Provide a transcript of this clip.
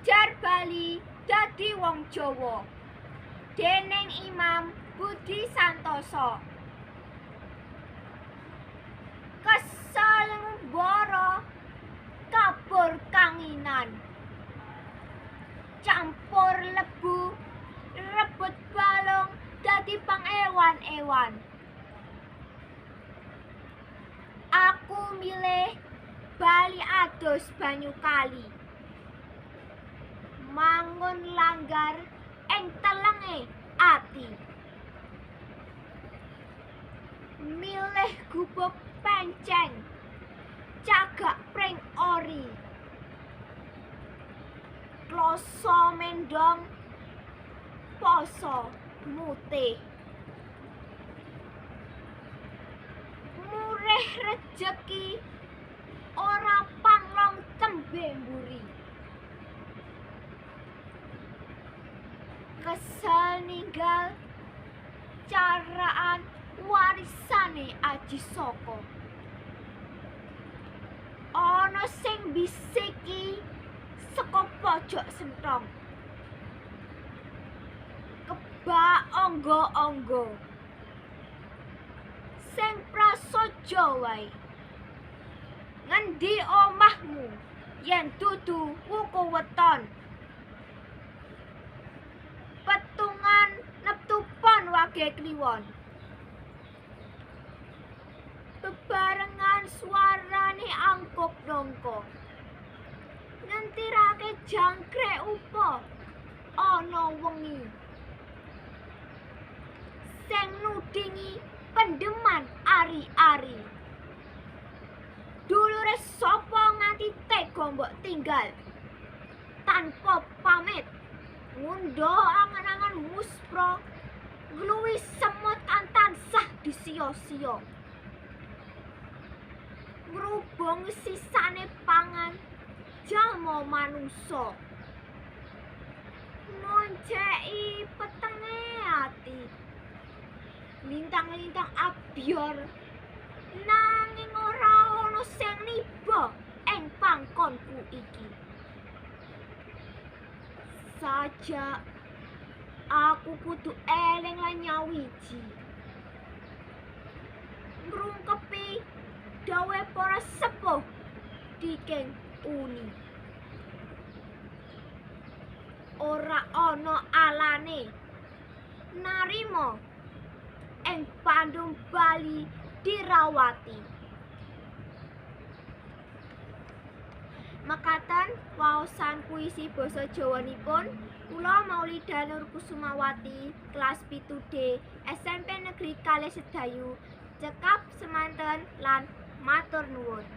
Ajar bali dadi wong Jawa dening Imam Budi Santoso. Kesel ngumbara kabur kanginan, campur lebu rebut balung dadi pangewan-ewan. Aku milih bali adus banyu kali, mangun langgar ing telenge ati. Milih gubuk penceng cagak pring ori, kloso mendong poso mutih. Murih rejeki ora panglong tembe mburi. Kesel ninggal caraan warisane Aji Saka. Ana sing bisiki saka pojok sentong, kebak angga-angga sing prasaja wae. Ngendi omahmu yen dudu wuku weton? Petungan neptu pon wage kliwon. Bebarengan suarane angkup dongko, ngentirake jangkrik upa ana wengi sing nudingi pendeman ari-ari. Dulure sapa nganti tega mbok tinggal tanpa pamit, ngundha angan-angan muspra ngluwi semut kang tansah disiya-siya. Ngrubung sisane pangan jalma manungsa, ngonceki petenge ati. Lintang-lintang abyor nanging ora ana sing niba ing pangkonku iki. Sajak aku kudu eling lan nyawiji, ngrungkepi dawuhe para sepuh diking uni. Ora ana alane narima ing pandum bali dirawati. Mekaten waosan puisi basa Jawanipun kula Maulida Nur Kusumawati kelas 7D SMP Negeri Kalih Sedayu cekap semanten lan matur nuwun.